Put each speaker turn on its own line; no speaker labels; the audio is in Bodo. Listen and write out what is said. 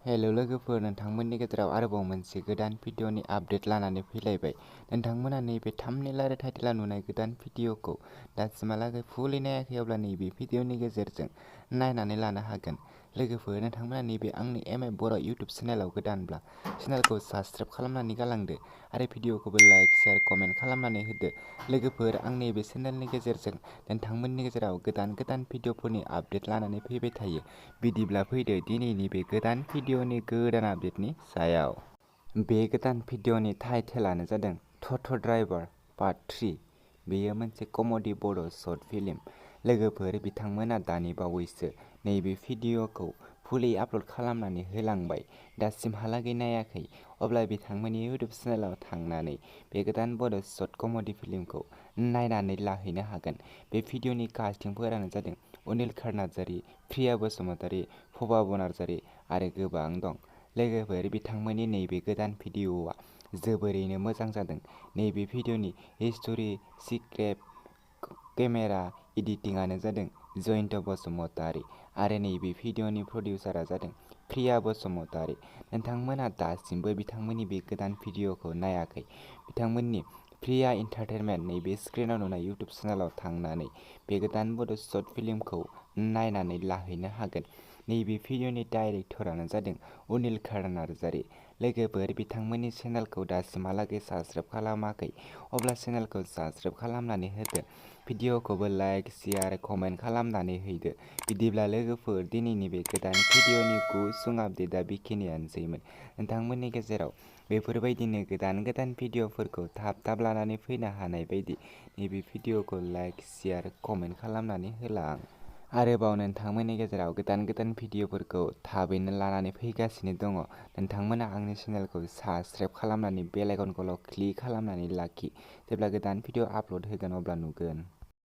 हेल' लोगोफोर, नोंथांमोननि गेजेराव आरोबाव मोनसे गोदान भिडिअनि आपडेट लानानै फैलायबाय। नोंथांमोना नैबे थाम्बनेल आरो टाइटेलाव नुनाय गोदान भिडिअखौ दासिमहालागै फुलि नायाखै, अब्ला नैबे भिडिअनि गेजेरजों नायनानै लानो हागोन। लोगोफोर, नोंथांमोना नैबे आंनि एम एफ बर' इउटुब चेनेलाव गोदानब्ला चेनेलखौ साबस्क्राइब खालामनानै गालांदो आरो भिडिअखौबो लाइक, शेयार, कमेन्ट खालामनानै होदो। लोगोफोर, आं नैबे चेनेलनि गेजेरजों नोंथांमोननि गेजेराव गोदान भिडिअफोरनि आपडेट लानानै फैबाय थायो। बिदिब्ला फैदो दिनैनि बे गोदान भिडिअनि गोदान आपडेटनि सायाव। बे गोदान भिडिअनि टाइटेलानो जादों टट' ड्राइभार पार्ट 3। बेयो मोनसे कमेडि बर' शर्ट फिल्म। लोगोफोर, बिथांमोना दानि बावैसो नैबे भिडिअखौ फुलि आपल'ड खालामनानै होलांबाय। दासिमहालागै नायाखै, अब्ला बिथांमोननि इउटुब चेनेलाव थांनानै बे गोदान बर' शर्ट कमेडि फिल्मखौ नायनानै लाहैनो हागोन। बे भिडिअनि कास्टिंफोरानो जादों अनिल खार नार्जारि, प्रिया बसुमतारि, फबा बनार्जारि आरो गोबां दं। लोगोफोर, बिथांमोननि नैबे गोदान भिडिअआ जोबोरैनो मोजां जादों। नैबे भिडिअनि हिस्ट'रि, स्क्रिप्ट, केमेरा, एडिटिंआनो जादों जयन्त बसुमतारि आरो नैबे भिडिअनि प्रडिउसारआ जादों प्रिया बसुमतारि। नोंथांमोना दासिमबो बिथांमोननि बे गोदान भिडिअखौ नायाखै, बिथांमोननि प्रिया एन्टारटेनमेन्ट नैबे स्क्रिनाव नुनाय इउटुब चेनेलाव थांनानै बे गोदान बर' शर्ट फिल्मखौ नायनानै लाहैनो हागोन। नैबे भिडिअनि डाइरेक्टरानो जादों अनिल खार नार्जारि। लोगोफोर, बिथांमोननि चेनेलखौ दासिमहालागै साबस्क्राइब खालामाखै, अब्ला चेनेलखौ साबस्क्राइब खालामनानै होदो। भिडिअखौबो लाइक, शेयार, कमेन्ट खालामनानै हैदो। बिदिब्ला लोगोफोर, दिनैनि बे गोदान भिडिअनि गुसुं आपडेटआ बेखिनियानोसैमोन। नोंथांमोननि गेजेराव बेफोरबायदिनो गोदान भिडिअफोरखौ थाब लानानै फैनो हानाय बायदि नैबे भिडिअखौ लाइक, शेयार, कमेन्ट खालामनानै होलां। आरोबाव नोंथांमोननि गेजेराव गोदान भिडिअफोरखौ थाबैनो लानानै फैगासिनो दङ। नोंथांमोना आंनि चेनेलखौ साबस्क्राइब खालामनानै बेल आइकनखौल' क्लिक खालामनानै लाखि। जेब्ला गोदान भिडिअ आपल'ड होगोन अब्ला नुगोन।